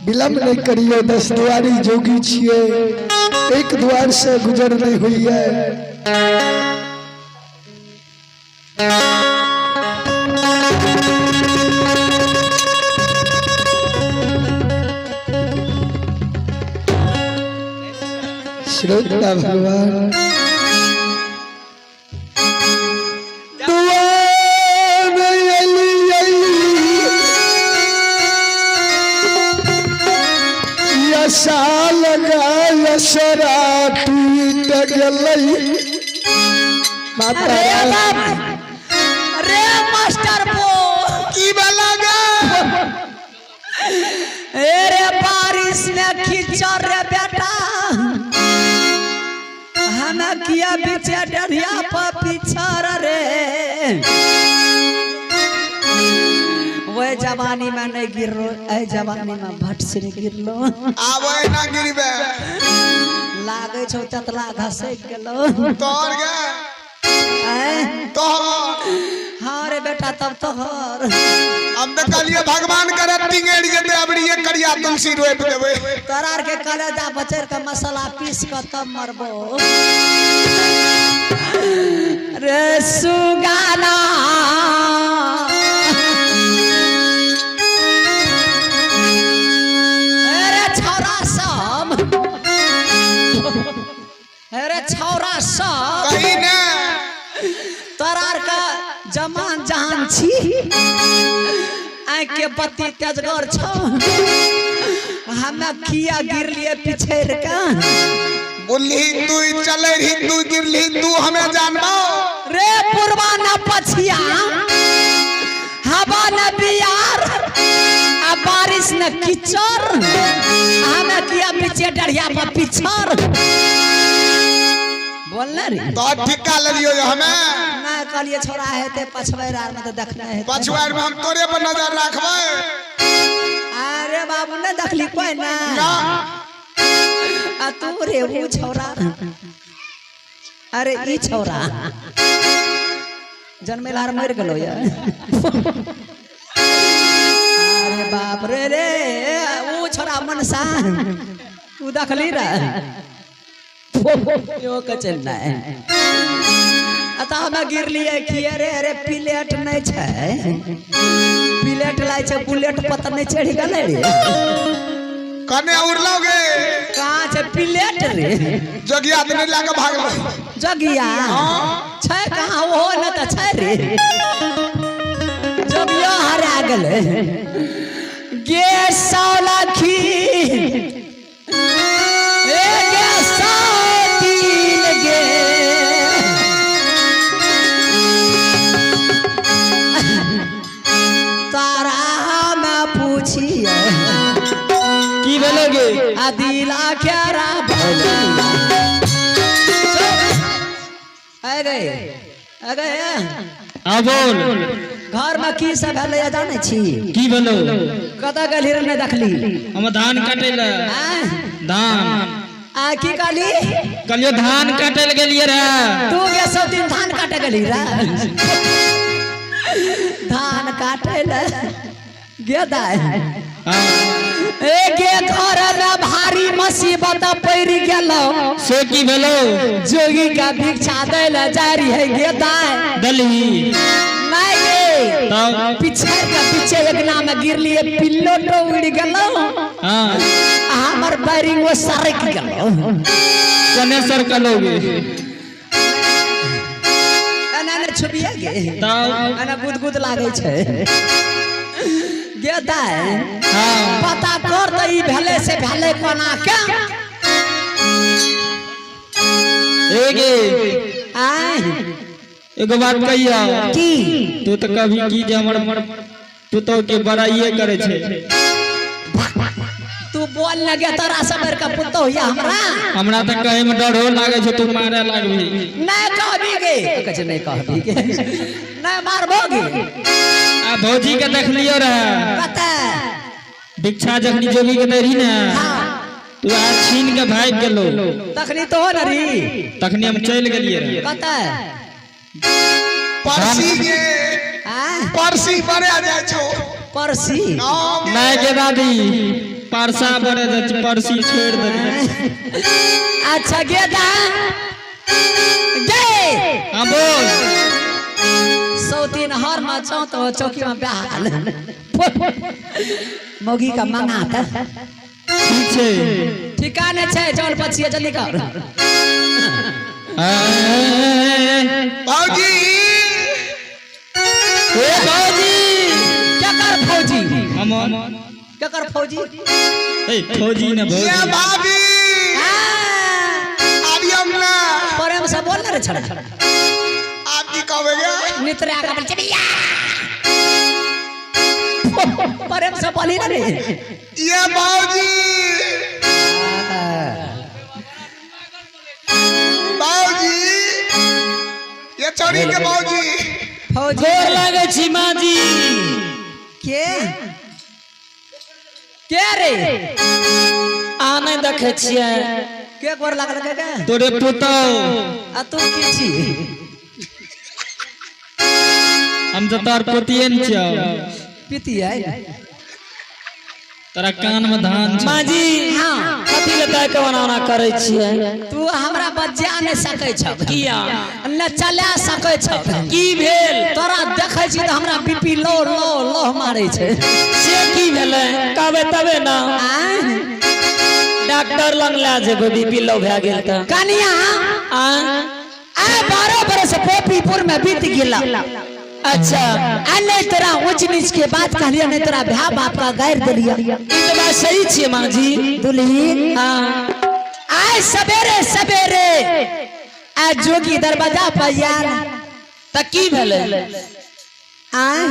विलम्ब नहीं करियो, 10 दुआरी जोगी छिए, एक द्वार से गुजर नहीं हुई है। श्रोता भगवान दुआर एलियै, यशा लगा यसरा टूट गेलै। माता अरे बाप रे, मास्टर बो की भेला गे? ए रे, बारिश में कीचड़ रे बेटा, हमें किया पीछे डरिया पर पिछड़ रे। वह जवानी में नहीं गिरलो, ऐ जवानी में भट से नहीं गिरलो। आब एना गिरबे। लागे छौ ततला घसक गेलो। तोहर गे? ऐ? तोहर? हाँ रे बेटा, तब तोहर। हम तऽ कहलियै भगवान करे टिंगेर जेतै, अबरी एक करिया तुलसी रोपि देबै। तोरा आर के कलेजा बचर के मसाला पीस के तब मरबो रे सुगाना। अरे छौरा सब, अरे छौरा सब, कही ने। तोरा आर के जमान जहान छी, आँख के बत्ती तेजगर छौ, हमे किया गिरलिए पिछड़ के? बोलही तू, चले रही तू, गिरली तू, हमें जानबो। रे पुरवा न पछिया, हवा न बियार, आ बारिश न कीचड़, हमें किया पीछे डरिया पर पिछड़ बोलना रे। तो ठिक्का लेलियो जे हमें। ना कहलिए छोड़ा हेते पछबै आर में तो देखने हेते। पछुआर में हम तोरे पर नजर राखबै। अरे बाबू, ने देखली कोई ना? ना। आ तू रे ऊ छोरा, अरे ई छोरा जन्मेलार मर गेलो या। अरे बाप रे रे, ऊ छोरा मनसा तू देखली रे यो के चलना है। अतः हमे गिरलिए कि अरे अरे प्लेट नहीं छै, प्लेट लाइ छै, बुलेट पर तऽ नहीं चढ़ि गेलै रे। कने उड़लो गे? कहाँ छै प्लेट रे? जोगिया तऽ नहि लए कऽ भागलो? जगिया छै कहाँ? ओहो न तऽ छै रे, जगिया हरा गेलै गे सौलखी ए गे सौतीन गे। तारा हमे पूछिए। की भेलो गे? आ दिला केरा भोला आ गए, आ गए। आ बोल। घर में की सब भेलै जानै छी? की भेलो? कतऽ गेलही रे, नहि देखली? हम धान काटे ले। आँय? धान। आ की कहली? कहलियो धान काटे ले गेलिए रे। तू गे सब दिन धान काटे गेलही रे? धान काटे ले गे दाय? हाँ। ए गे, घर में भारी मुसीबत पड़ि गेलो। से की भेलो? जोगी का भिक्षा दै ले जा रही है गे दाय। दलही? नहीं गे। तब? पीछे के पीछे एक में गिरलिए, पिल्लो तो उड़ गेलो। हाँ। आ हमर बैरिंग वो सरक गेलो। कने सर कलोगे? एना ने छुपिया गे। तब? एना गुद गुद लागै छै गे दाय। हाँ। पता कर तऽ ई भेलै से भेलै कोना के। ए गे। आय? एगो बात कहिया? की? तू तो कभी की जे हमर पुतोह के बड़ाइए करे छै। तू बोल लगे, तोरा से बड़का पुतोह या हमरा। हमरा तऽ कहे में डरो लागे छै, तू मारे लागबी। नहीं कहबी गे, कहै छै नहीं कहबी गे, नहीं मारबो गे। आ भौजी के देखलियो रहे। कतऽ? दीक्षा जखनी जोगी के दै रही ने, हाँ। तू आ छीन के भागि गेलो। तखनी तो हो न री? तखनी हम चलि गेलिए रहे। कतऽ? परसी गे। परसी बड़े जाइ छौ। परसी। हाँ, नहीं के दादी, परसा बड़े जाइ छै, परसी छोड़ि देलियै। अच्छा गे दा गे। हाँ बोल। सौतीन हर में चौ तो चौकी में ब्याह मौगी का मंगा त। ठीक छै। ठिकाने छै जौन पछिए जल्दी कर। भौजी। ए भौजी। केकर फौजी? हमर। केकर फौजी? ए फौजी ने ये भौजी। भाभी। हाँ, अभी हम ना। प्रेम से बोल ना रे छड़ा। आप की कहबे गे? नितरा का बोल चबिया। प्रेम से बोली ना रे। ये भौजी। भौजी। ये चोरी के भौजी। फौजी। गोर लागै छी माँ जी। के के रे? आ नहि देखै छियै? के गोर लागल के के? तोरे पुतौ। आ तू की छी? हम तऽ तोहर पोतिये ने छियौ। पीती है। तोरा कान में धान छौ। माँ जी। हाँ। कथी लए ताकि ओना ओना करै छियै? तू हमरा बजा नहीं सकै छौ। किया? न चला सकै छौ। की भेल? तोरा देखै छी तऽ हमरा बीपी लो लो लो मारै छै। से की भेलै, कहबै तबे ने। आँय? डॉक्टर लग लए जेबै, बीपी लो भए गेल तऽ। कनिया। आँय? आय 12 बरस पोपीपुर में बीत गेला। अच्छा। आ नहीं तोरा ऊंच नीच के बात कहलिया, नहीं तोरा भाई बाप का गारि देलिया। ई तऽ बात सही छियै माँ जी। दुल्हीन। हाँ। आय सवेरे सवेरे आ जोगी दरवाजा पर आयल। तऽ की भेलै? आय।